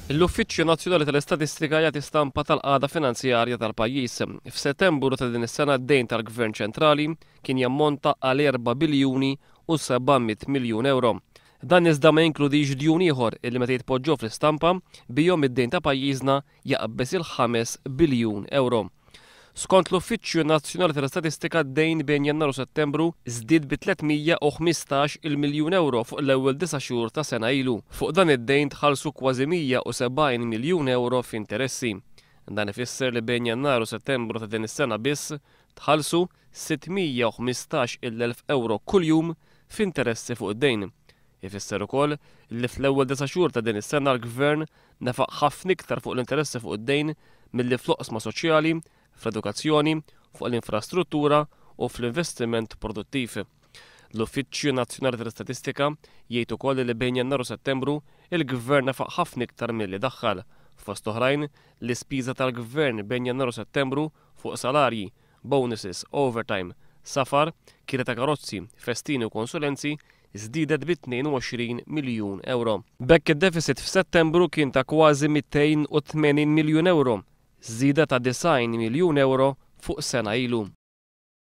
L-Uffiċċju Nazzjonali tal-Istatistika jagħti stampa tal-qagħda finanzjarja tal-pajjiż. F'Settembru ta' din is-sena d-dejn tal-Gvern ċentrali kien jammonta għal 4 biljuni u 700 miljun euro. Dan iżda ma jinkludix djun ieħor illi meta jitpoġġew fl-istampa bihom id-dejn ta' pajjiżna jaqbeż il-5 biljun euro. Skont l-Uffiċċju Nazzjonali tal-Istatistika d-dejn bejn Jannar u Settembru żdied bi 315 il miljun euro fuq l-ewwel disa' xhur ta' sena ilu. Fuq dan id-dejn tħallsu kważi 170 miljun euro f'interessi. Dan ifisser li bejn Jannar u Settembru ta' din is-sena biss tħallsu 615 il elf euro kuljum f'interessi fuq id-dejn. Ifisser ukoll li fl-ewwel disa' xhur ta' din is-sena l-Gvern nefaq ħafna iktar fuq l-interessi fuq id-dejn milli fl-oqsma soċjali, fl-edukazzjoni, fuq l-infrastruttura u fl-investiment produttiv. L-Uffiċċju Nazzjonali tal-Istatistika jgħid ukoll li bejn Jannar u Settembru il-Gvern nefaq ħafna iktar milli daħħal. Fost oħrajn, l-ispiża tal-Gvern bejn Jannar u Settembru fuq salarji, bonuses, overtime, safar, kiri ta' karozzi, festini u konsulenzi żdiedet bi 22 miljun euro. B'hekk id-deficit f'Settembru kien ta' kważi 280 miljun euro, żieda ta' 90 miljun euro fuq sena ilu.